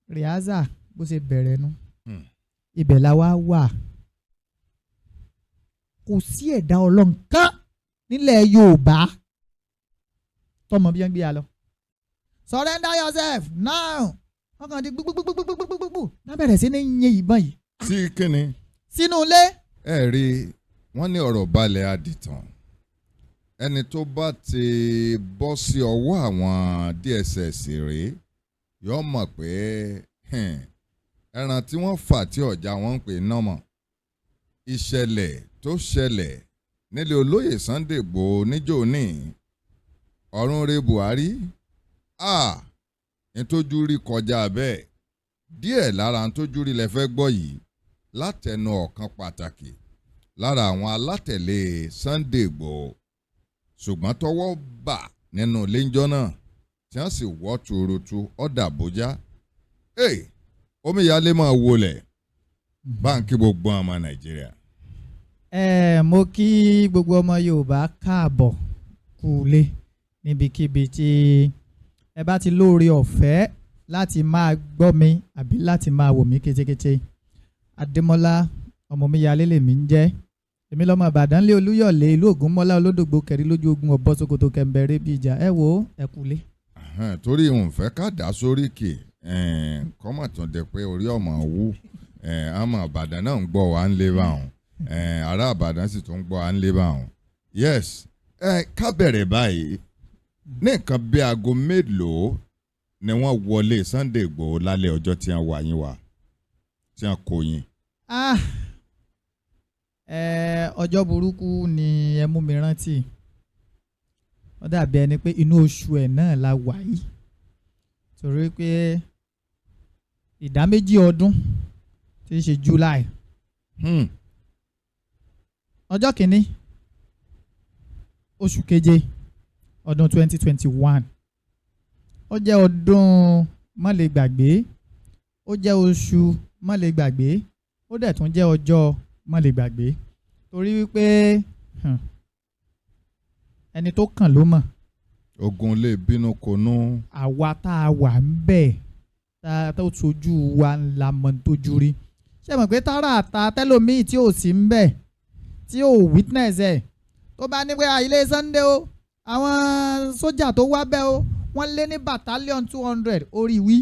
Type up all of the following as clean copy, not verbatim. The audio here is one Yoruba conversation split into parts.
Rehearsal bó ṣe bẹ̀rẹ̀ nu. Ibẹ̀ la wá wà. Kò sí ẹ̀dá Ọlọ́run kan nílẹ̀ Yorùbá tọmọ bí wọ́n gbé ya lọ. Surrender yourself now. Wọ́n kàn di gbúgbúgbúgbúgbúgbúgbú náà bẹ̀rẹ̀ sí ní yin ìbọn yìí Sí kíni? sínú ilé. Ẹ rí wọ́n ní ọ̀rọ̀ balẹ̀ àdìtàn. Ẹni tó bá ti bọ́ sí ọwọ́ àwọn DSS rèé yóò mọ̀ pé ẹran tí wọ́n fà tí ọ̀já wọn ń pè nọ́mọ̀. Ìṣẹ̀lẹ̀ tó ṣẹlẹ̀ nílé olóyè Sunday Igboho níjó ní ọ̀run re Buhari, ntójú rí kọjá bẹ́ẹ̀. Díẹ̀ lára ntójú rí lẹ fẹ́ gbọ́ yìí látẹnu ọ̀kan pàtàkì lára àwọn alátẹ̀lé Sunday Igboho, ṣùgbọ́n tọwọ́ bà nínú iléńjọ́ náà tí wọ́n sì wọ́ tuurutu ọ̀dà Àbújá. Omíyalé máa wọlé báńkì gbogbo ọmọ Nàìjíríà. Ẹ mo kí gbogbo ọmọ Yorùbá káàbọ̀ kúlé níbikíbi tí ẹ bá ti lóore ọ̀fẹ́ láti máa gbọ́ mi àbí láti máa wò mí kétékété. Adémọ́lá ọmọ Omíyalé lèmi ń jẹ́. Èmi lọ́mọ Ìbàdàn lé Olúyọ̀lé ìlú Ògúnmọ́lá olódògbò kẹrí lójú ogun ọ̀bọ Sókótó kẹ̀mbẹ̀rẹ̀ bí ìjà. Ẹ wo, ẹ kúlé. Torí òun fẹ́ ká dá sórí kì kọ́mọ̀ tún dé pé orí ọmọ wú. Àmọ́ Ìbàdàn náà ń gbọ́ wá ń lé báwọn, ará Ìbàdàn sì tún ń gbọ́ wá ń lé báwọn. Yes, ká bẹ̀rẹ̀ báyìí. Ní nǹkan bí aago mélòó ni wọ́n wọlé Sunday Igboho lálẹ́ ọjọ́ tí wọ́n wá yín wá, tí wọ́n kó yín? Ah, ọjọ́ burúkú ni ẹ mú mi rántí. Ó dàbí ẹni pé inú oṣù ẹ̀ náà la wà yìí, torí pé ìdá méjì ọdún tí í ṣe July, ọjọ́ kìíní oṣù keje ọdún 2021. Ó jẹ́ ọdún má lè gbàgbé, ó jẹ́ oṣù má lè gbàgbé, ó dẹ̀ tún jẹ́ ọjọ́ má lè gbàgbé, torí wípé ẹni tó kàn ló mọ̀. Ogun lè bínú konú. Àwa tá a wà ń bẹ̀, tá a tó sojú wa ńlá mọ̀ tójú rí. Ṣé mọ̀ pé tára àta tẹ́lòmíì tí ò sí ń bẹ̀, tí ò witness ẹ̀, tó bá ní pé ilé Sunday o, àwọn sójà tó wá bẹ́ o, wọ́n lé ní battalion 200, orí wí.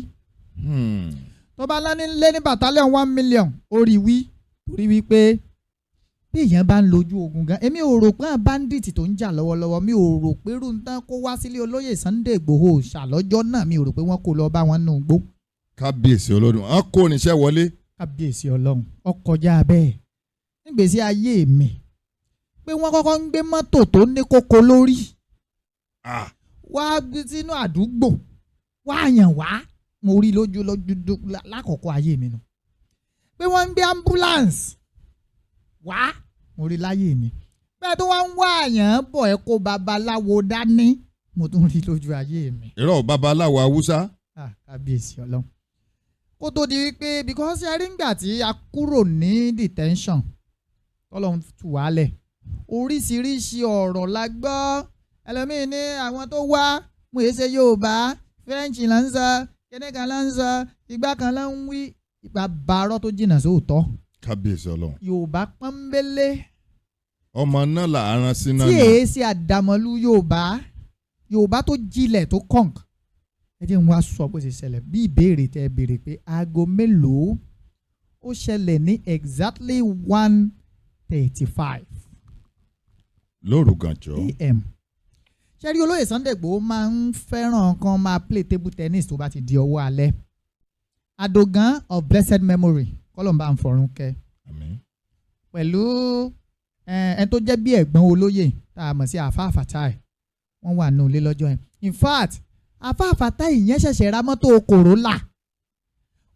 Tó bá lọ ní lé ní battalion 1 million, orí wí. Torí wípé bí èèyàn bá ń lójú ogun gan, èmi ò rò pé àwọn bandit tó ń jà lọ́wọ́lọ́wọ́, mi ò rò pé irú tán kó wá sílé olóyè Sunday Igboho ṣàlọ́jọ́ náà, mi ò rò pé wọ́n kó lọ bá wọn nù gbó. Kábíyèsí olódùn, wọn kó oníṣẹ́ wọlé. Kábíyèsí Ọlọ́run, ọkọjá bẹ́ẹ̀. Nígbèsí ayé mi pé wọ́n kọ́kọ́ ń gbé mọ́tò tó ní kókó lórí wá sínú àdúgbò wá yàn wá, mo rí lójú lójú lákọ̀ọ́kọ́ ayé mi nù. Pé wọ́n ń gbé ambulance wá, mo rí láyé mi. Bẹ́ẹ̀ tó wá ń wá àyàn bọ̀, ẹ kó babaláwo dání, mo tún rí lójú ayé mi. Irọ́, babaláwo Haúsá. Ah, kábíyèsí Ọlọ́run. Kó tó di wípé, because ẹ rí ngbà tí a kúrò ní detention, tọ́lọ́run tù wá lẹ̀, oríṣiríṣi ọ̀rọ̀ la gbọ́. Ẹlòmíín ní àwọn tó wá mo yẹ ṣe Yorùbá, French là ń sọ, kíní kan là ń sọ, ìgbà kan là ń wí, ìgbà bàárọ̀ tó jìnnà sóòótọ́. Kábíyèsí Ọlọ́run. Yorùbá pọ́nbélé. Ọmọ náà là á rán sí náà. Tí èé ṣe àdàmọ̀lú Yorùbá, Yorùbá tó jinlẹ̀ tó kọ̀ǹk. Ẹ jẹ́ n wá sọ bó ṣe ṣẹlẹ̀. Bí ìbéèrè tẹ́ ẹ béèrè pé aago mélòó ó ṣẹlẹ̀, ní exactly 1:35 lóru gànjọ́ a.m. Ṣé rí, olóyè Sunday Igboho máa ń fẹ́ràn kan máa play table tennis tó bá ti di ọwọ́ alẹ́. Adogan of blessed memory, kọ́lọ́mbà ń fọ̀run kẹ́. Àmín. Pẹ̀lú ẹni tó jẹ́ bí ẹ̀gbọ́n olóyè tá a mọ̀ sí Àfáà Fatai, wọ́n wà nù ilé lọ́jọ́ yẹn. In fact, Àfáà Fatai yẹn ṣẹ̀ṣẹ̀ ra mọ́tò Corolla.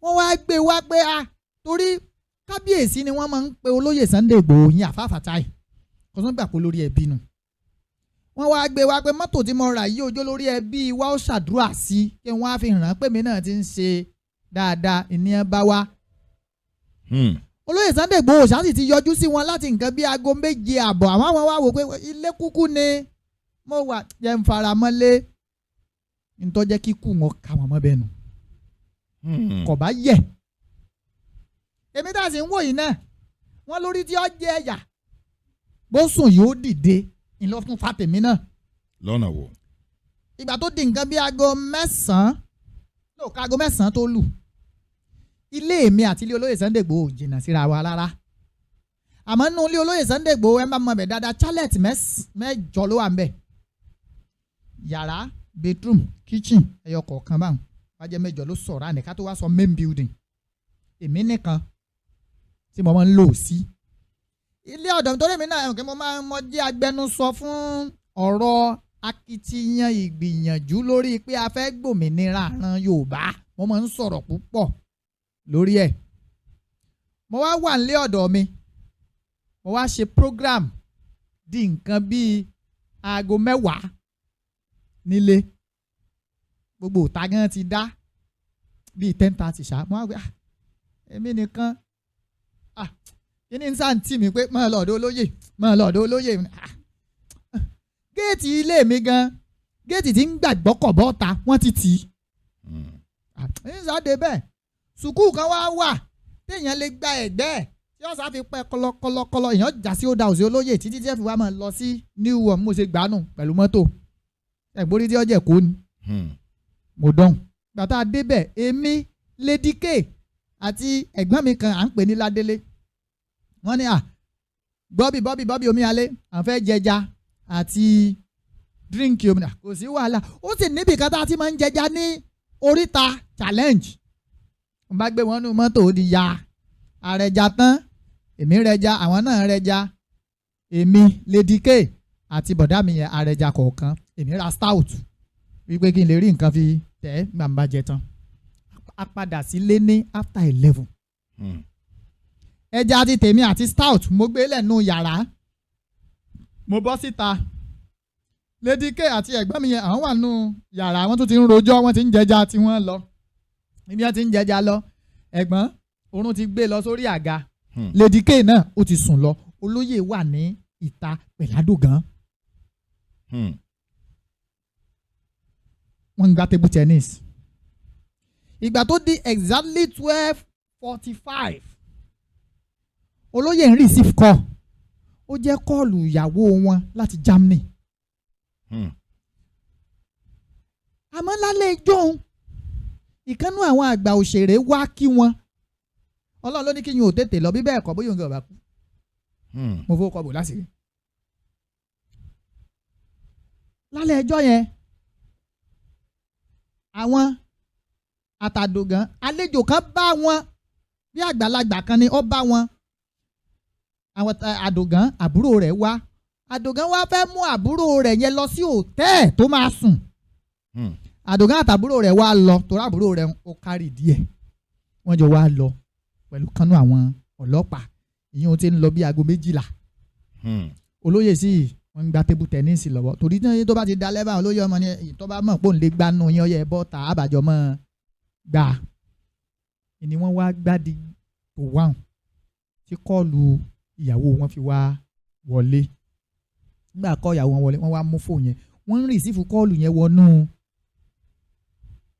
Wọ́n wá gbé wá pé a torí kábíyèsí ni wọ́n máa ń pe olóyè Sunday Igboho yín. Àfáà Fatai kò tún gbà pé lórí ẹbí nu. Wọ́n wá gbé wá pé mọ́tò tí mo rà yí, ọjọ́ lórí ẹbí wa ó ṣàdúrà sí kí wọ́n á fi hàn án pé mi náà ti ń ṣe dáadáa ìníyàn bá wá. Olóyè Sunday Igboho ṣáà sì ti yọjú sí wọn láti nǹkan bí aago 7:30. Àwọn wá wò pé ilé kúkú ni mo wà, jẹ́ ń fara mọ́lé. Ntọ́jẹ́ kíkú wọn kà wọ́n mọ́ bẹ́ẹ̀ nù. Kò bá yẹ. Èmi tá a sì ń wò yìí náà, wọ́n lórí tí ó jẹ́ ẹ̀yà bó sùn yóò dìde ìlọ fún fatèmi náà. Lọ́nà wo? Ìgbà tó di nǹkan bí aago 9, no, aago 9 tó lù, ilé mi àti ilé olóyè Sunday Igboho jìnnà síra wa rárá. Àmọ́ nínú ilé olóyè Sunday Igboho, ẹ máa mọ bẹ̀ dáadáa, chalet 8 ló wà ń bẹ̀. Yàrá, bedroom, kitchen ẹyọ kọ̀ọ̀kan báwọn wájẹ́ 8 ló sọ̀rọ̀ àná ká tó wá sọ main building. Èmi nìkan tí mo máa ń lò sí ilé ọ̀dọ̀ mi, torí èmi náà ẹ̀wọ̀n kí mo máa ń mọ jẹ́ agbẹnusọ fún ọ̀rọ̀ akitiyan ìgbìyànjú lórí pé a fẹ́ gbòmìnira àran Yorùbá. Mo máa ń sọ̀rọ̀ púpọ̀ lórí ẹ̀. Mo wá wà nílé ọ̀dọ̀ mi, mo wá ṣe program di nǹkan bíi aago 10 nílé, gbogbo ìta gan ti dá bíi 10:30 ṣá. Mo wá pé èmi nìkan, kí ni sáà ń tì mí pé máa lọ ọ̀dọ̀ olóyè, máa lọ ọ̀dọ̀ olóyè. Géètì ilé mi gan, géètì tí ń gbàgbọ́ kọ̀ bọ́ta, wọ́n ti tì í. Ń sáde bẹ́ẹ̀. Sùkúù kan wá wà téèyàn lè gba ẹ̀gbẹ́ ẹ̀ tí wọ́n sá fi pẹ́ kọlọkọlọkọlọ, èèyàn já sí ó da òsì olóyè títí tí ẹ fi wá máa lọ sí new one. Mo ṣe gbánù pẹ̀lú mọ́tò ẹ̀gbórí tí ọjà kò ní. Mo dán gbàtà débẹ̀, èmi, Lady K àti ẹ̀gbọ́n mi kan à ń pè ní Ládélé, wọ́n ní à Bọ́bí Bọ́bí Bọ́bí Omíyalé, à ń fẹ́ jẹja àti díríǹkì omi. Kò sí wàhálà, ó sì níbi kan tá a ti máa ń jẹja ní oríta challenge. N bá gbé wọn nú mọ́tò, ó di ya àrẹ̀já tán, èmi rẹja, àwọn náà rẹja, èmi, Lady K àti bọ̀dá mi yẹn àrẹ̀já kọ̀ọ̀kan. Èmi ra stout wípé kí n lè rí nǹkan fi tẹ̀ gbàǹbà jẹ tán. A padà sílé ní after 11. Ẹja ti tèmi àti stout mo gbé lẹ́nu yàrá, mo bọ́ síta. Lady K àti ẹ̀gbọ́n mi yẹn àwọn wà nù yàrá, wọ́n tún ti ń rojọ́, wọ́n ti ń jẹja tí wọ́n lọ níbi wọ́n ti ń jẹja lọ. Ẹ̀gbọ́n oorun ti gbé lọ sórí àga. Lady K náà ó ti sùn lọ. Olóyè wà ní ìta pẹ̀ládùgán. Wọ́n ń gbá table tennis. Ìgbà tó di exactly 12:45, olóyè ń receive call. Ó jẹ́ call ìyàwó wọn láti Germany. Àmọ́ lálẹ́ ijó ìkànnú àwọn àgbà òṣèré wá kí wọn. Ọlọ́run ló ní kí yín ò tètè lọ, bí bẹ́ẹ̀ kọ́ bóyá òun kò bá kú. Mo fowó kọ bò láṣìírí. Lálẹ́ ẹjọ́ yẹn, àwọn àtàdògán àlejò kan bá wọn, bí àgbàlagbà kan ni ó bá wọn. Àwọn àdògán àbúrò rẹ̀ wá, àdògán wá fẹ́ mú àbúrò rẹ̀ yẹn lọ sí hòtẹ́ẹ̀ tó máa sùn. Àdògán àtàbúrò rẹ̀ wá lọ, torí àbúrò rẹ̀ ó kárì díẹ̀. Wọ́n jọ wá lọ pẹ̀lú kánú àwọn ọlọ́pàá. Ìyẹn ti ń lọ bí aago 12. Olóyè sì wọ́n ń gba table tennis lọ́wọ́, torí tó bá ti da lẹ́bàá olóyè ọmọ ni tó bá mọ̀ pé òun lè gbanú yín ọyẹ bọ́ta àbàjọ mọ́ gbà. Ni wọ́n wá gbádìí tó wáhùn tí call ìyàwó wọn fi wá wọlé. Nígbà kọ́ ìyàwó wọn wọlé, wọ́n wá mú fóònù yẹn, wọ́n ń receive call yẹn wọnú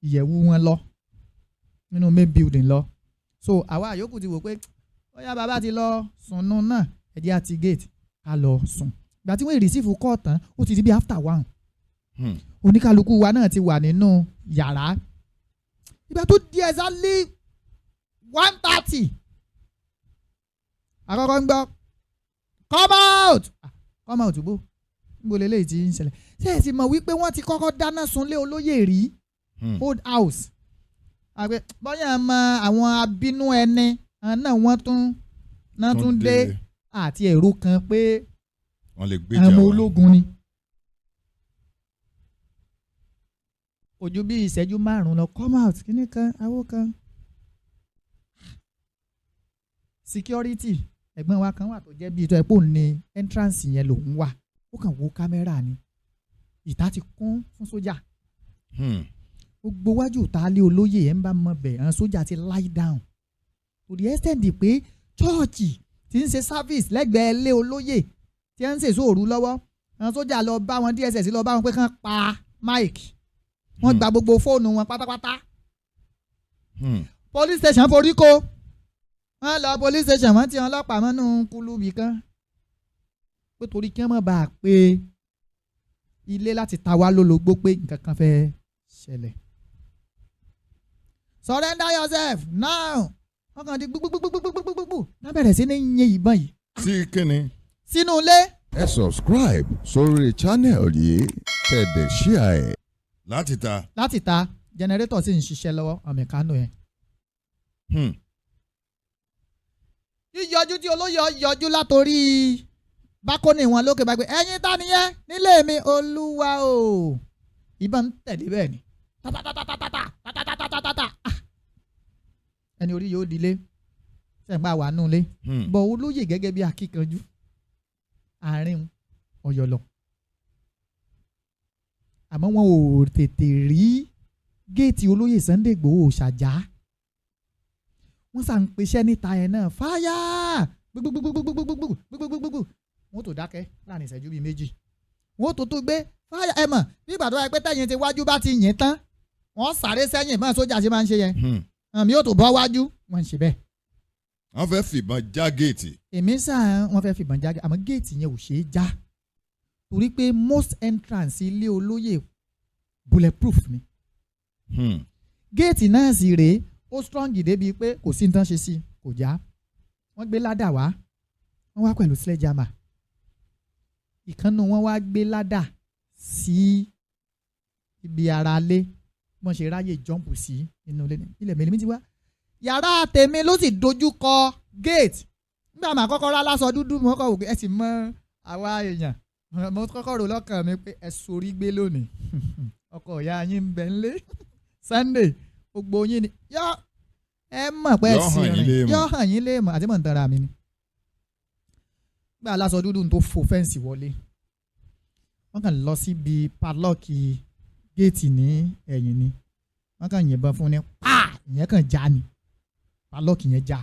ìyẹ̀wù wọn lọ nínú main building lọ. So àwa àyókù ti wò pé ó yá, bàbá ti lọ sùnnú náà, ẹ̀jẹ̀ àti gate ká lọ sùn. Ìgbà tí wọ́n receive call tán, ó ti di bí after 1. Oníkálukú wa náà ti wà nínú yàrá. Ìgbà tó di exactly 1:30, àkọ́kọ́ ń gbọ́ come out, come out bó níbo lélẹ́yìí ti ń ṣẹlẹ̀. Ṣé ẹ sì mọ̀ wípé wọ́n ti kọ́kọ́ dáná sunlé olóyè rí, old house? Àgbẹ̀ bọ́yá mọ àwọn abínú ẹni náà, wọ́n tún náà tún dé àti èrò kan pé wọ́n lè gbéjà ọmọ wá. Ológun ni. Kò ju bí ìṣẹ́jú 5 lọ, come out kíní kan awó kan. Security ẹ̀gbọ́n wa kan wà tó jẹ́ bíi tó ẹ̀ pò ní entrance yẹn lòún wà, ó kàn wo kámẹ́rà ni, ìta ti kún fún sójà. Gbogbo wájú ìta lé olóyè ẹ̀ ń bá mọ bẹ̀, àwọn sójà ti lie down to the extent pé chọ́ọ̀chì tí ń ṣe service lẹ́gbẹ̀ẹ́ lé olóyè tí ń ṣèṣọ́ òru lọ́wọ́, àwọn sójà lọ bá wọn, DSS lọ bá wọn pé kán pa mic wọ́n, gba gbogbo fóònù wọn pátápátá. Police station forí ko. Wọ́n lọ police station, wọ́n ti ọlọ́pàá mọ́nú kúlúbì kan pé torí kí wọ́n má bàa pé ilé láti ta wá lólobó pé nǹkan kan fẹ́ ṣẹlẹ̀. Surrender yourself now. Wọ́n kàn di gbúgbúgbúgbúgbúgbúgbú náà, bẹ̀rẹ̀ sí ní yin ìbọn yìí Sí kíni? sínú ilé. Ẹ subscribe sórí channel yìí, kẹ́ share ẹ̀. Láti ta. Láti ta. Generator sì ń ṣiṣẹ́ lọ́wọ́ àmì kánò yẹn. Yíyọjú tí olóyè yọjú látòrí balcony wọn lókè bá gbé, "Ẹ̀yin ta nìyẹn nílé mi? Olúwa o!" Ìbọn ń tẹ̀lé bẹ́ẹ̀ ni, tatatatata tatatatata. Ẹni orí yóò dilé sẹ́ǹpá wà nù lé bọ̀. Olóyè gẹ́gẹ́ bí akíkanjú àárín ọ̀yọ̀lọ̀, àmọ́ wọn ò tètè rí géètì olóyè Sunday Igboho ṣàjá. Wọ́n sà ń peṣẹ́ níta ẹ̀ náà, fáyà gbogbogbogbogbogbogbò gbogbogbogbogbò. Wọ́n tó dákẹ́ láàrin ìṣẹ́jú bíi 2, wọ́n tó gbé fáyà. Ẹ mọ̀ bí ìgbà tó wáyé pé tẹ̀yìn ti wájú bá ti yìn tán, wọ́n sáré sẹ́yìn mọ́ sójà ṣe máa ń ṣe yẹn. Àmì yóò tó bọ́ wájú, wọ́n ń ṣe bẹ́ẹ̀. Wọ́n fẹ́ fìbọn já géètì. Èmi sàn, wọ́n fẹ́ fìbọn já, àmọ́ géètì yẹn ò ṣeé já torí pé most entrance ilé olóyè bulletproof ni. Géètì náà sì rèé, ó strong débi pé kò sí nǹkan ṣe sí, kò já. Wọ́n gbé ladder wá, wọ́n wá pẹ̀lú sledgehammer. Ìkànnù wọn wá gbé ladder sí ibi ara lé, wọ́n ṣe ráyè jump sí inú ilé. Ilẹ̀ mẹ́lẹ́mí ti wá, yàrá tèmi ló sì dojú kọ gate. Nígbà máa kọ́kọ́ rá lásọ dúdú, mo kọ́ wò pé ẹ sì mọ àwa èèyàn, mo kọ́kọ́ rò lọ́kàn mi pé ẹ sorí gbé lónìí, ọkọ ìyá yín ń bẹ ńlé Sunday, gbogbo yín ni yọ ẹ mọ̀ pé ẹ Yọ sì hàn yín rìn léèmọ̀. Yọ hàn yín léèmọ̀ àti mọ̀ ń tanra mi ni. Nígbà lásọ dúdú tó fò fence wọlé, wọ́n kàn lọ síbi padlock géètì ní ẹ̀yìn ni, wọ́n kàn yìnbọn fún ni pa, ìyẹn kàn já ni, padlock yẹn já.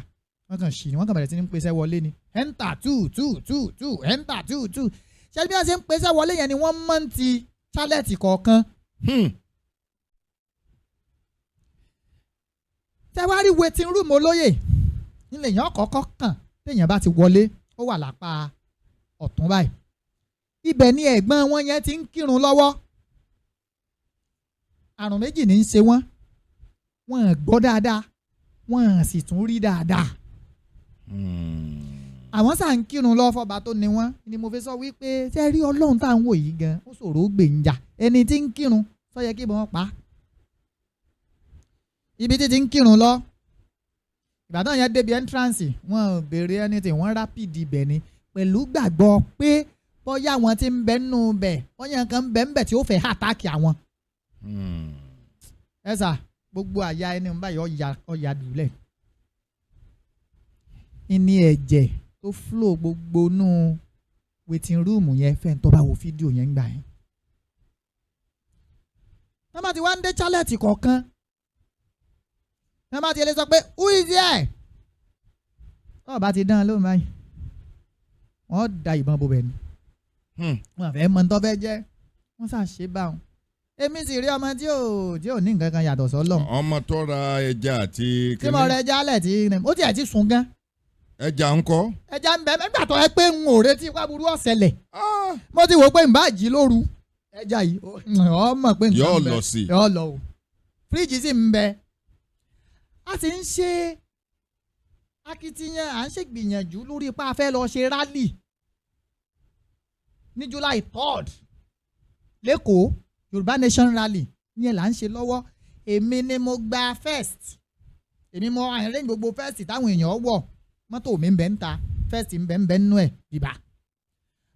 Wọ́n kàn ṣì ni, wọ́n kàn bẹ̀rẹ̀ sí ní pèsè wọlé ni, enter two two two two, enter two two. Ṣé bí wọ́n ṣe ń pèsè wọlé yẹn ni wọ́n mọ̀ ń ti chalet kọ̀ọ̀kan. Tẹ́ wá rí waiting room olóyè nílẹ̀ yẹn kọ́kọ́ kàn téèyàn bá ti wọlé, ó wà lápá ọ̀tún báyìí. Ibẹ̀ ni ẹ̀gbọ́n wọn yẹn ti ń kírun lọ́wọ́. Àrùn méjì ní í ṣe wọ́n: wọ́n gbọ́ dáadáa, wọ́n sì tún rí dáadáa. Àwọn sà ń kírun lọ fọba tó ní wọn ni. Mo fi sọ wípé ṣé rí Ọlọ́run tá à ń wò yìí gan, ó ṣòro ó gbèǹjà. Ẹni tí ń kírun sọ yẹ kí wọ́n pa á ibi tí ti ń kírun lọ. Ìbàdàn yẹn débi entrance, wọn ò béèrè anything, wọ́n rapid ibẹ̀ ni pẹ̀lú gbàgbọ́ pé bóyá àwọn tí ń bẹ nínú bẹ̀, bóyá nǹkan ń bẹ ń bẹ̀ tí ó fẹ́ attack àwọn. Ẹ sà, gbogbo àyà ẹni ń báyìí ọ̀yà dùlẹ̀ ìní ẹ̀jẹ̀ tó flow gbogbo nú waiting room yẹn. Fẹ́ ń tọ́ bá wo fídíò yẹn ń gbà yẹn. Wọ́n bá ti wá ń dé chalet kọ̀ọ̀kan, wọ́n bá ti lè sọ pé, "Who is here?" Tọ́ọ̀ bá ti dán lóhùn báyìí, wọ́n da ìbọn bo bẹ̀ ni. Wọ́n fẹ́ mọ tó fẹ́ jẹ́, wọ́n sà ṣe báwọn. Èmi sì rí ọmọ tí ò ní nǹkan kan yàtọ̀ sọ́lọ̀. Ọmọ tó ra ẹja àti tí mo rẹ jálẹ̀ tí ó tiẹ̀ ti sùn gan. Ẹja ńkọ́? Ẹja ń bẹ nígbà tó ẹ pé n ò retí pàbùrú ọ̀sẹ̀lẹ̀. Mo ti wò pé n bá jí lóru, ẹja yìí ọ mọ̀ pé nǹkan Yóò ń bẹ. lọ sí. Yóò lọ o. Fíríjì sì ń bẹ. A sì ń ṣe akitiyan, à ń ṣègbìyànjú lórí ipá a fẹ́ lọ ṣe rally ní July 3rd lẹ́kọ̀ọ́, Yorùbá Nation rally yẹn là ń ṣe lọ́wọ́. Èmi ni mo gba vest, èmi mo arrange gbogbo vest táwọn èèyàn wọ̀. Mọ́tò mi ń bẹ ń ta, vest ń bẹ ń bẹ nínú ẹ̀ bíbá.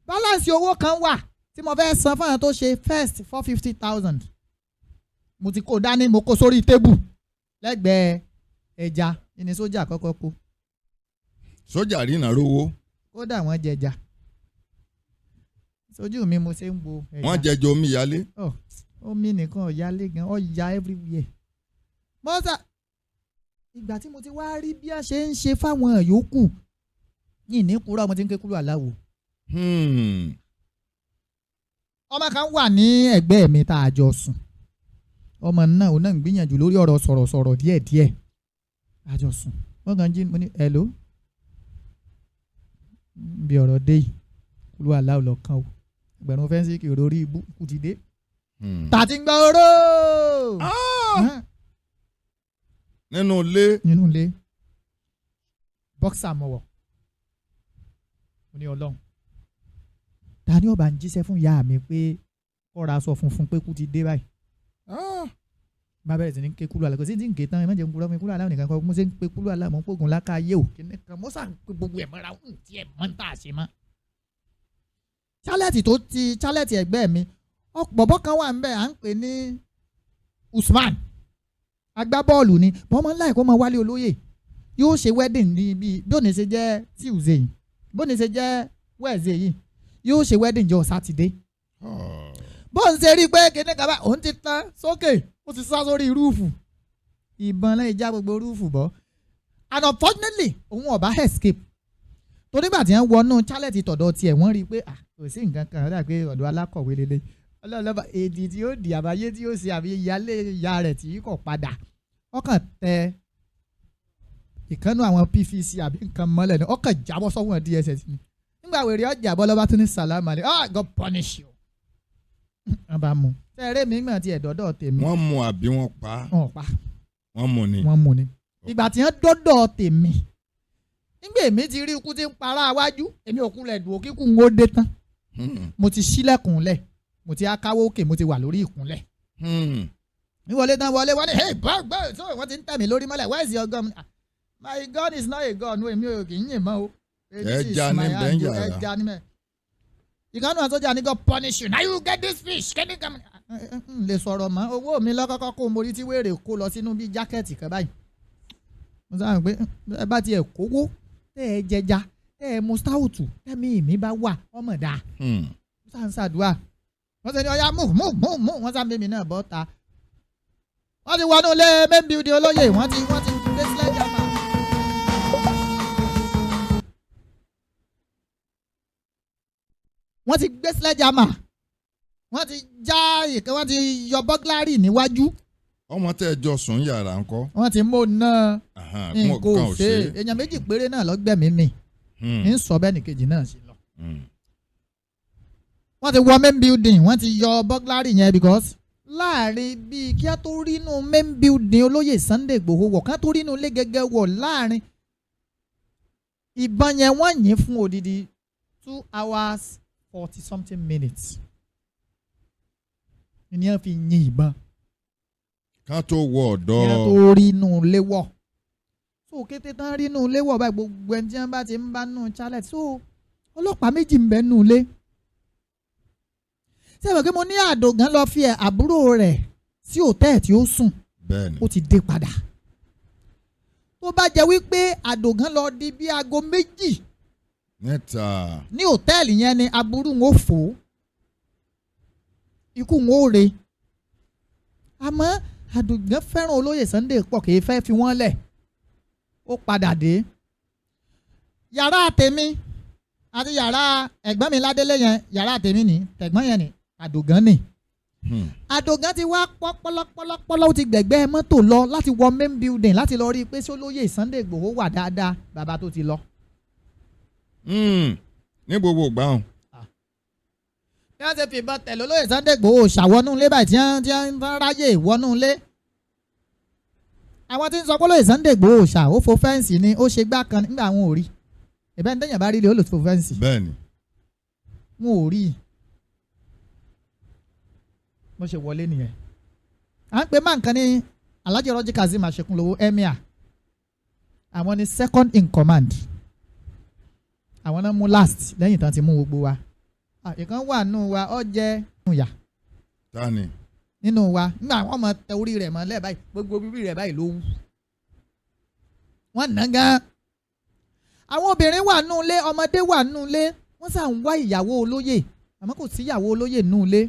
Balance owó kan wà tí mo fẹ́ san fún àwọn tó ṣe vest, 450,000. Mo ti kó dání, mo kó sórí table lẹ́gbẹ̀ẹ́ ẹja ní sójà kọ́kọ́ kó. Sójà rí rówó. Kódà wọ́n jẹja sójú mi, mo ṣe ń wo ẹja. Wọ́n jẹjọ omi yálé. Omi nìkan ọ̀yálé gan, ọ̀ya everywhere. Mọ́sà ìgbà tí mo ti wá rí bí a ṣe ń ṣe fáwọn yòókù ní ìníkúrọ̀, mo ti ń ké kúrò aláwo. Ọmọ kan wà ní ẹ̀gbẹ́ mi tá a jọ sùn. Ọmọ náà, òun náà ń gbìyànjú lórí ọ̀rọ̀ sọ̀rọ̀sọ̀rọ̀ díẹ̀díẹ̀. Àjọ sùn. Wọ́n kàn jí mo ní hello. Bí ọ̀rọ̀ dé yìí, kúlú aláwọ̀ lọ́kàn o. Ẹgbẹ̀rún fẹ́ǹsì kì í rórí ibú kú ti dé. Tàti ń gbọ́ oró. Nínú ilé. Nínú ilé. Bọ́ksà mọ̀wọ̀. Mo ní Ọlọ́run. Ta ni ó bá ń jíṣẹ́ fún ìyá mi pé kó ra aṣọ funfun pé kú ti dé báyìí? Bá bẹ̀rẹ̀ sí ní ké kúlú àlá, kò sí ní ké tán, ẹ má jẹ́ ń kúrọ́ mi kúlú àlá nìkan kọ́, mo ṣe ń pe kúlú àlá, mo ń pògùn láká ayé o. Kìnìún kan mo sàn pé gbogbo ẹ̀ mọ́ra ń tiẹ̀ mọ́ ń tà ṣe mọ́. Chálẹ̀tì tó ti chálẹ̀tì ẹ̀gbẹ́ mi, bọ̀bọ̀ kan wà ń bẹ̀, à ń pè ní Usman. Agbábọ́ọ̀lù ni, bọ́n mọ́ láì kó mọ wálé olóyè. Yóò ṣe wedding ní bí bóni ṣe jẹ́ Tuesday yìí, bóni ṣe jẹ́ Wednesday yìí, yóò ṣe wedding jọ Sátidé. Bó ń ṣe rí i pé kíní kan bá òun ti tán sókè, ó ti sá sórí rúùfù, ìbọn lẹ́yìn já gbogbo rúùfù bọ́. And unfortunately òun ọ̀bá escape, torí gbà tí wọ́n wọnú chálẹ̀tì tọ̀dọ̀ tiẹ̀, wọ́n rí i pé kò sí nǹkan kan, ó dà pé ọ̀dọ̀ alákọ̀wé lélẹ̀ ọlọ́ọ̀lọ́ba èdè tí ó di àbáyé tí ó ṣe àbí ìyálé ìyá rẹ̀ tí kò padà, ọkàn tẹ ìkànnú àwọn PVC àbí nǹkan mọ́lẹ̀ ni, ọkàn jábọ́ sọ́wọ́n DSS ni. Nígbà wèrè ọjà bọ́ lọ́ba tún ní sàlámà ni, ah God punish you. Wọ́n bá mú. Tẹ́rẹ́ mi gbọ̀n ti ẹ̀dọ́dọ̀ tèmi. Wọ́n mú àbí wọ́n pa? Wọ́n pa. Wọ́n mú ni. Wọ́n mú ni. Ìgbà tí wọ́n dọ́dọ̀ tèmi. Nígbà èmi ti rí ikú tí ń para wájú, èmi ò kúnlẹ̀ dùn kíkú ń ó dé tán. Mo ti ṣílẹ̀kùn lẹ̀, mo ti akáwó òkè, mo ti wà lórí ìkúnlẹ̀. Wíwọlé tán wọlé, wọ́n ní hey bá so wọ́n ti ń tẹ̀ mí lórí mọ́lẹ̀, where is your gun? My gun is not a gun, èmi ò kì í yìn mọ́ o. Ẹja ní bẹ́ẹ̀ yàrá. Ẹja ní bẹ́ẹ̀. Ìkànnì àwọn sójà ní God punish you, now you get this fish, kẹ́ni kan n lè sọ̀rọ̀ mọ́, owó mi lọ́kọ́kọ́ kó mo rí tí wéèrè kó lọ sínú bí jákẹ́ẹ̀tì kan báyìí. Mo sábà pé ẹ bá tiẹ̀ kówó tẹ́ ẹ jẹja tẹ́ ẹ mu stáùtù tẹ́mi mi bá wà ọmọ dáa. Mo sáà ń ṣàdúrà, wọ́n sọ ní ọ̀yá move move move move, wọ́n sáà ń bẹ́ mi náà bọ́ ta. Wọ́n ti wọnú ilé main building olóyè, wọ́n ti gbé sledgehammer. Wọ́n ti gbé sledgehammer, wọ́n ti já ìkan, wọ́n ti yọ bọ́gláàrì níwájú. Ọmọ tẹ́ ẹ jọ sùn yàrá ńkọ́. Wọ́n ti mú náà nǹkan ò ṣe èèyàn méjì péré náà lọ́gbẹ̀mí mi ń sọ bẹ́ẹ̀ nìkejì náà ṣe lọ. Wọ́n ti wọ main building, wọ́n ti yọ bọ́gláàrì yẹn because láàrin bíi kí á tó rínú main building olóyè Sunday Igboho wọ̀, ká tó rínú ilé gẹ́gẹ́ wọ̀ láàrin ìbọn yẹn wọ́n yìn fún odidi 2 hours 40 something minutes ni wọ́n fi yin ìbọn. Ká tó wọ ọ̀dọ́. Kí á tó rínú ilé wọ̀. So kété tán rínú ilé wọ̀ báyìí, gbogbo ẹni tí wọ́n bá ti ń bá nù chalet, so ọlọ́pàá méjì ń bẹ nù ilé. Ṣé ìwé pé mo ní Àdògán lọ fi àbúrò rẹ̀ sí hòtẹ́ẹ̀ tí ó sùn. Bẹ́ẹ̀ni. Ó ti dé padà. Tó bá jẹ́ wípé Àdògán lọ di bí aago 2 níta ní hòtẹ́ẹ̀lì yẹn ni aburú ń fò, ikú ń ó re. Àmọ́ Àdògán fẹ́ràn olóyè Sunday pọ̀, kì í fẹ́ fi wọ́n lẹ̀. Ó padà dé. Yàrá tèmi àti yàrá ẹ̀gbọ́n mi Ládélé yẹn, yàrá tèmi ni, tẹ̀gbọ́n yẹn ni, Àdògán ni. Àdògán ti wá pọ́pọ́lọ́pọ́lọ́pọ́lọ́, ó ti gbẹ̀gbẹ́ mọ́tò lọ láti wọ main building láti lọ rí i pé sólóyè Sunday Igboho wà dáadáa, bàbá tó ti lọ. Ní gbogbo ìgbà hàn. Bí wọ́n ṣe fi ìbọn tẹ̀lé olóyè Sunday Igboho ṣàwọnú ilé báyìí tí wọ́n ráyè wọnú ilé. Àwọn tí ń sọ pé olóyè Sunday Igboho ṣà ó fo fẹ́ǹsì ni, ó ṣe gbá kan nígbà àwọn ò rí. Ìbẹ́ ní tẹ̀yàn bá rí ilé ó lò fo fẹ́ǹsì. Bẹ́ẹ̀ni. Wọn ò rí i. Mo ṣe wọlé nìyẹn. À ń pe máa nǹkan ní Alhaji Raji Kazeem Àṣekúnlówó Emir. Àwọn ni second in command. Àwọn náà mú last lẹ́yìn tán ti mú gbogbo wa. Ìkan wà nù wa, ó jẹ́ ìyà. Tani. Nínú wa, nígbà àwọn ọmọ tẹ orí rẹ̀ mọ́lẹ̀ báyìí, gbogbo bíbí rẹ̀ báyìí ló wú. Wọ́n nà gan. Àwọn obìnrin wà nù ilé, ọmọdé wà nù ilé, wọ́n sà ń wá ìyàwó olóyè, àmọ́ kò sí ìyàwó olóyè nù ilé.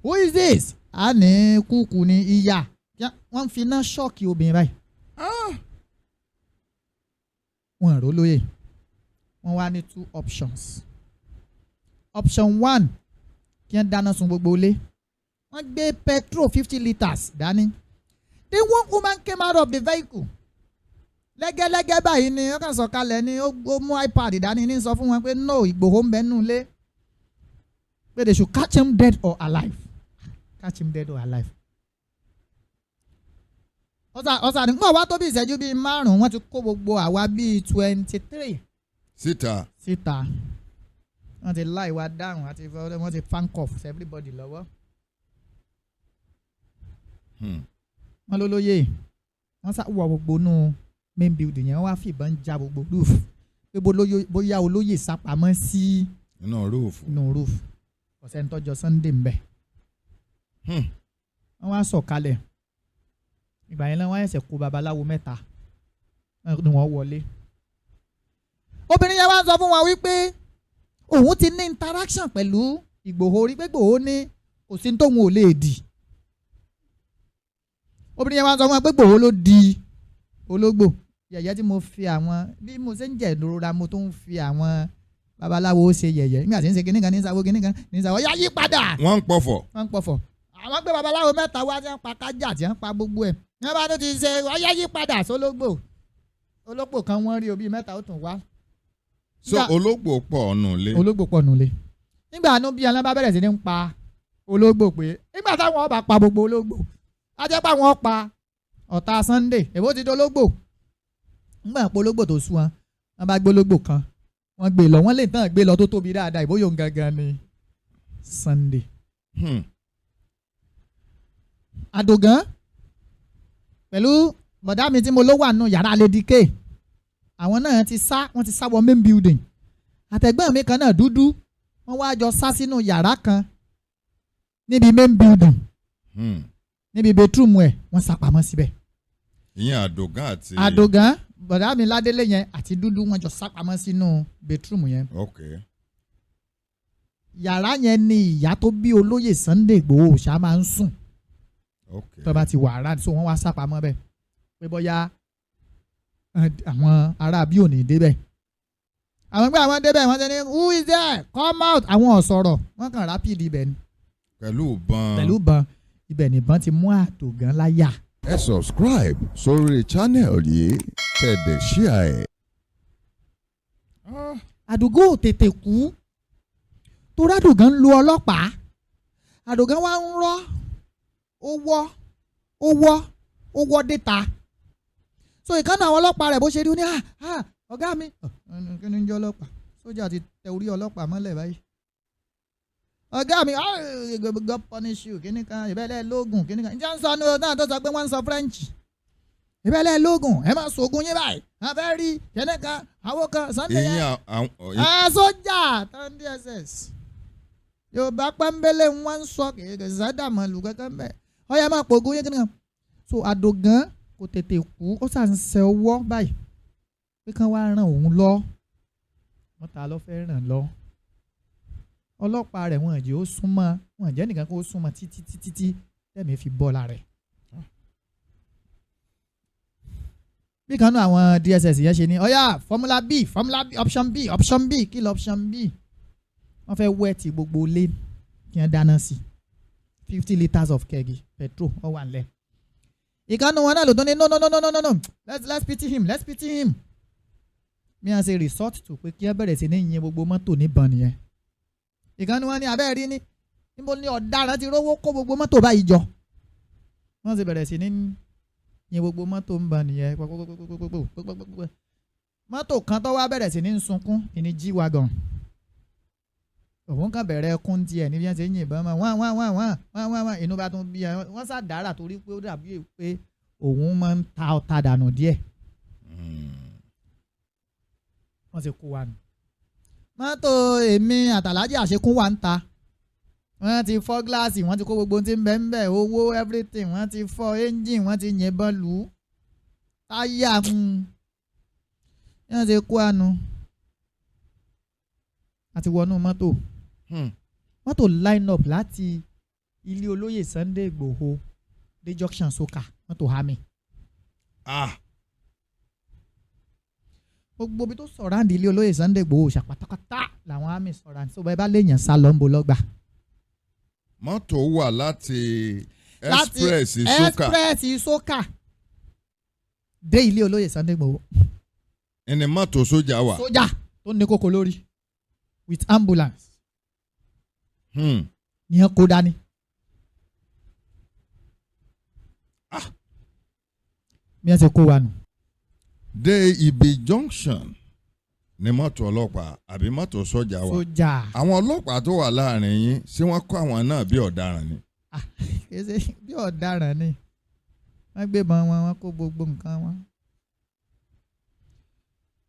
Who is this? A ní kúkú ni ìyá. Wọ́n ń fi iná ṣọ́ọ̀kì obìnrin báyìí. Wọ́n rò lóyè. Wọ́n wá ní 2 options. Option 1, kí wọ́n dáná sun gbogbo ilé. Wọ́n gbé petrol 50 litres dání. The one woman came out of the vehicle. Lẹ́gẹ́lẹ́gẹ́ báyìí ni ó kàn sọ̀kalẹ̀ ni, ó mú iPad dání ní sọ fún wọn pé no, Ìgbòho ń bẹ nínú ilé, pé they should catch him dead or alive, catch him dead or alive. Ọ̀sà ní wọ́n wá tó bí ìṣẹ́jú bíi 5, wọ́n ti kó gbogbo àwa bíi 23 Síta. Síta. Wọ́n ti láì wá dáhùn àti wọ́n ti handcuff everybody lọ́wọ́. Wọ́n ló lóye, wọ́n sá wọ gbogbo nù main building yẹn, wọ́n wá fìbọn já gbogbo roof pé bóyá olóyè sápamọ́ sí Inú roof. Inú roof. Ọ̀sẹ̀ ń tọ́jọ́ Sunday ń bẹ̀. Wọ́n wá sọ̀kalẹ̀. Ìgbà yẹn lọ́wọ́ ẹ̀sẹ̀ kó babaláwo mẹ́ta ni wọ́n wọlé. Obìnrin yẹn wá sọ fún wa wípé òun ti ní interaction pẹ̀lú Ìgbòho rí, pé Ìgbòho ní kò sí tóun ò lè dì. Obìnrin yẹn wá sọ fún wa pé Ìgbòho ló di ológbò. Yẹ̀yẹ́ tí mo fi àwọn, bí mo ṣe ń jẹ̀ lóra, mo tún ń fi àwọn babaláwo ṣe yẹ̀yẹ́ nígbà tí ń ṣe kinní kan ní sáwó, kinní kan ní sáwó, yá yí padà. Wọ́n ń pọ̀fọ̀. Wọ́n ń pọ̀fọ̀. Àwọn gbé babaláwo mẹ́ta wá tí wọ́n pa kájà, tí wọ́n pa gbogbo ẹ̀. Wọ́n bá tún ti ṣe ọyá yí padà sólógbò. Ológbò kan wọ́n rí, òbí mẹ́ta ó tún wá. So ológbò pọ̀ nù lé. Ológbò pọ̀ nù lé. Nígbà àánú bí alábá bẹ̀rẹ̀ sí ní pa ológbò, pé nígbà táwọn ọba pa gbogbo ológbò, á jẹ́ pé àwọn pa ọ̀tá Sunday, èbó ti dológbò. Nígbà pé ológbò tó sú wọn, wọ́n bá gbé ológbò kan, wọ́n gbé lọ, wọ́n lè tán gbé lọ tó tóbi dáadáa, ìbóyò gangan ni Sunday. Àdògán pẹ̀lú bọ̀dá mi tí mo ló wà nù yàrá Lady K, àwọn náà ti sá, wọ́n ti sá wọ main building. Àtẹ̀gbọ́n mi kan náà dúdú, wọ́n wá jọ sá sínú yàrá kan níbi main building, níbi bedroom ẹ̀, wọ́n sá pamọ́ síbẹ̀. Ìyẹn Àdògán àti. Àdògán, bọ̀dá mi ládélé yẹn àti dúdú, wọ́n jọ sá pamọ́ sínú bedroom yẹn. Yàrá yẹn ni ìyá tó bí olóyè Sunday Igboho ṣá máa ń sùn. Tó bá ti wà ara, so wọ́n wá sá pamọ́ bẹ́ẹ̀ pé bóyá àwọn ará bí ò ní débẹ̀. Àwọn gbé àwọn débẹ̀, wọ́n ti ní, "Who is there? Come out." Àwọn ò sọ̀rọ̀, wọ́n kàn rapid ibẹ̀ ni. Pẹ̀lú ìbọn. Pẹ̀lú ìbọn. Ibẹ̀ nìbọn ti mú Àdògán láyà. Ẹ subscribe sórí channel yìí, kẹ́ share ẹ̀. Àdògán ò tètè kú torí Àdògán ń lo ọlọ́pàá. Àdògán wá ń rọ́, ó wọ́, ó wọ́, ó wọ́ déta. So ìkànnì àwọn ọlọ́pàá rẹ̀ bó ṣe rí, ó ní, "Ah ah, ọ̀gá mi." Kí ni ń jẹ́ ọlọ́pàá? Sójà ti tẹ orí ọlọ́pàá mọ́lẹ̀ báyìí. "Ọ̀gá mi, ah, God punish you." Kíní kan ìbẹ́lẹ̀ lóògùn, kíní kan ǹjẹ́ ń sọ ní ọ̀nà tó sọ pé wọ́n ń sọ French. "Ìbẹ́lẹ̀ lóògùn, ẹ máa sògùn yín báyìí, a fẹ́ rí kíní kan àwọn kan Sunday yẹn." Ìyẹn àwọn. Sójà tán DSS, Yorùbá pọ́nbélé wọ́n ń sọ, kìí sádàmọ̀lù kankan bẹ́ẹ̀. "Ọ̀yà máa pògùn yín," kíní kan. So Àdògán kò tètè kú, ó sà ń ṣe ọwọ́ báyìí pé kán wá ràn òun lọ. Wọ́n ta ló fẹ́ ràn lọ? Ọlọ́pàá rẹ̀, wọ́n jẹ́ ó súnmọ́, wọ́n jẹ́ nìkan kó súnmọ́ títí títí tí tẹ̀mí fi bọ́ lára rẹ̀. Bí kan náà àwọn DSS yẹn ṣe ní, "Ọ̀yà, formula B, formula B, option B, option B." Kí lọ option B? Wọ́n fẹ́ wet gbogbo ilé kí wọ́n dáná sí 50 litres of keg petrol, ó wà nílẹ̀. Ìkànnì wọn náà ló tún ní, "No, no, no, no, no, no, let's pity him, let's pity him." Bí wọ́n ṣe resort to pé kí wọ́n bẹ̀rẹ̀ sí ní yin gbogbo mọ́tò níbọn nìyẹn. Ìkànnì wọn ní abẹ́rẹ́ rí ní níbo ni ọ̀daràn ti rówó kó gbogbo mọ́tò báyìí jọ? Wọ́n sì bẹ̀rẹ̀ sí ní yin gbogbo mọ́tò ń bọ̀ nìyẹn. Mọ́tò kan tó wá bẹ̀rẹ̀ sí ní sunkún ìní G-Wagon. Òun kàn bẹ̀rẹ̀ ẹkún tiẹ̀ níbi wọ́n ṣe ń yìnbọn mọ́ wọ́n wọ́n wọ́n wọ́n wọ́n wọ́n wọ́n. Inú bá tún bí wọ́n ṣàdára torí pé ó dàbí pé òun máa ń ta ọta dànù díẹ̀. Wọ́n ti kó wa nù. Mọ́tò èmi àtàlájì àṣekún wà ń ta, wọ́n ti fọ́ gíláàsì, wọ́n ti kó gbogbo tí ń bẹ ń bẹ, owó, everything. Wọ́n ti fọ́ engine, wọ́n ti yìnbọn lù ú, táyà. Wọ́n ti kó àánú àti wọnú mọ́tò. Mọ́tò line up láti ilé olóyè Sunday Igboho dé junction Soka, mọ́tò hami. Gbogbo ibi tó surround ilé olóyè Sunday Igboho ṣàpátápátá làwọn army surround, so bẹ́ẹ̀ bá léèyàn sá lọ, ń bo lọ́gbà. Mọ́tò wà láti. Láti Express Soka. Express Soka dé ilé olóyè Sunday Igboho. Ẹni mọ́tò sójà wà. Sójà tó ní kókó lórí with ambulance ní ẹ kó dání. Bí wọ́n ṣe kó wa nù. Dé ibi junction ni mọ́tò ọlọ́pàá àbí mọ́tò sójà wà. Sójà. Àwọn ọlọ́pàá tó wà láàrin yín, ṣé wọ́n kó àwọn náà bí ọ̀daràn ni? Kì í ṣe bí ọ̀daràn ni. Wọ́n gbébọn wọn, wọ́n kó gbogbo nǹkan wọn.